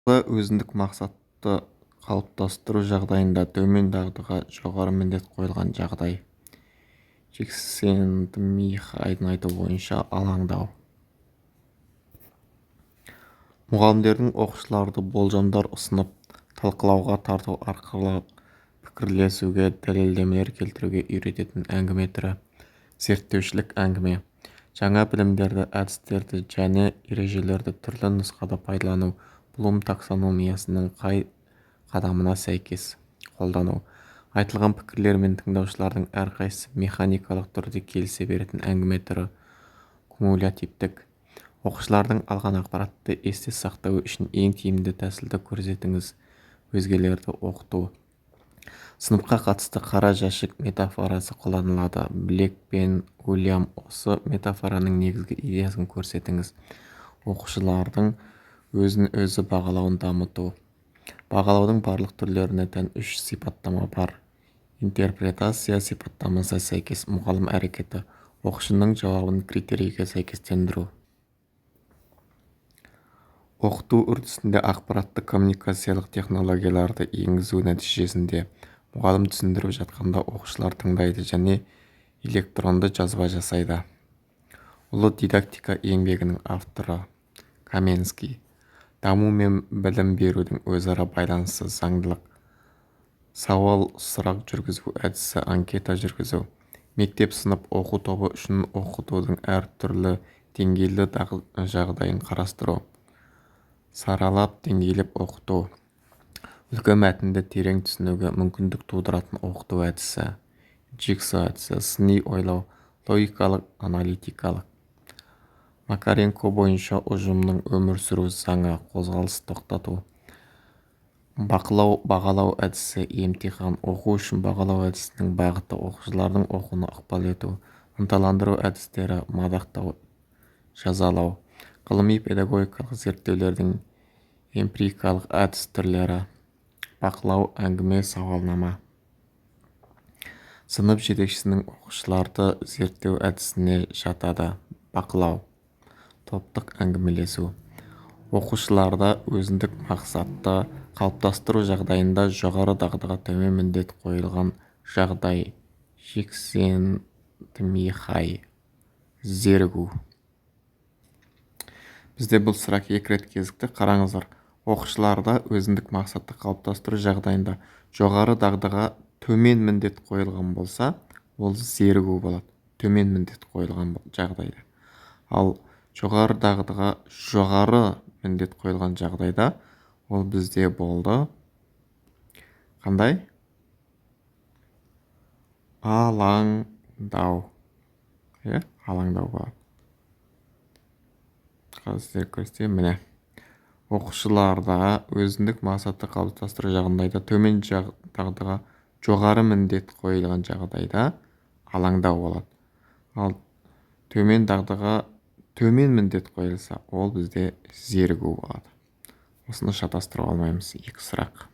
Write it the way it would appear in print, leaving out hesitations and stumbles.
Өзіндік мақсатты қалыптастыру жағдайында төмен дағдыға жоғары міндет қойылған жағдай. Чиксентмихайдың айтуы бойынша, алаңдау. Мұғалімдердің оқушыларды болжамдар ұсынып, талқылауға тарту арқылы пікірлесуге, дәлелдемелер келтіруге үйрететін әңгіме түрі. Зерттеушілік әңгіме. Жаңа білімдерді, әдістерді және ережелерді түрлі нұсқада пайдалану. Блум таксономиясының қай қадамына сәйкес қолдану. Айтылған пікірлермен тыңдаушылардың әрқайсысы механикалық түрде келісе беретін әңгіме түрі. Кумулятивтік. Оқушылардың алған ақпаратты есте сақтауы үшін ең тиімді тәсілді көрсетіңіз. Өзгелерді оқыту. Сыныпқа қатысты қара жәшік метафорасы қолданылады. Блек пен Уильям. Осы метафораның негізгі идеясын көрсетіңіз. Оқушылардың өзін-өзі бағалауын дамыту. Бағалаудың барлық түрлеріне тән үш сипаттама бар. Интерпретация сипаттамасына сәйкес мұғалім әрекеті: оқушының жауабын критерийге сәйкестендіру. Оқыту үрдісінде ақпараттық-коммуникациялық технологияларды енгізу нәтижесінде мұғалім түсіндіріп жатқанда оқушылар тыңдайды және электронды жазба жасайды. Ұлы дидактика еңбегінің авторы? Коменский. Даму мен білім берудің өзара байланысы. Заңдылық. Сауал, сұрақ жүргізу әдісі. Анкета жүргізу. Мектеп, сынып, оқу тобы үшін оқытудың әр түрлі деңгейлі жағдайын қарастыру. Саралап, деңгейлеп оқыту. Үлкен мәтінді терең түсінуге мүмкіндік тудыратын оқыту әдісі. Джигсо әдісі. Сыни ойлау, логикалық, аналитикалық. Макаренко бойынша ұжымның өмір сүру заңы: қозғалыс, тоқтату. Бақылау, бағалау әдісі. Емтихан. Оқу үшін бағалау әдісінің бағыты: оқушылардың оқуына ықпал ету. Ынталандыру әдістері: мадақтау, жазалау. Ғылыми педагогикалық зерттеулердің эмпирикалық әдіс түрлері: бақылау, әңгіме, сауалнама. Сынып жетекшісінің оқушыларды зерттеу әдісіне жатады: бақылау, топтық әңгімелесу. Оқушыларда өзіндік мақсатты қалыптастыру жағдайында жоғары дағдыға төмен міндет қойылған жағдай. Чиксентмихай. Зерігу. Бізде бұл сұрақ екі рет кезікті, қараңыздар. Оқушыларда өзіндік мақсатты қалыптастыру жағдайында жоғары дағдыға төмен міндет қойылған болса, ол зерігу болады, төмен міндет қойылған жағдайда. Ал жоғары дағдыға жоғары міндет қойылған жағдайда ол бізде болды қандай? Алаңдау, иә, алаңдау болады. Қазір сіздерге көрсетемін. Міне, оқушыларда өзіндік мақсатты қалыптастыру жағдайында төмен дағдыға жоғары міндет қойылған жағдайда алаңдау болады. Ал төмен дағдыға төмен міндет қойылса, ол бізде зерігу болады. Осыны шатастырып алмаймыз, екі сұрақ.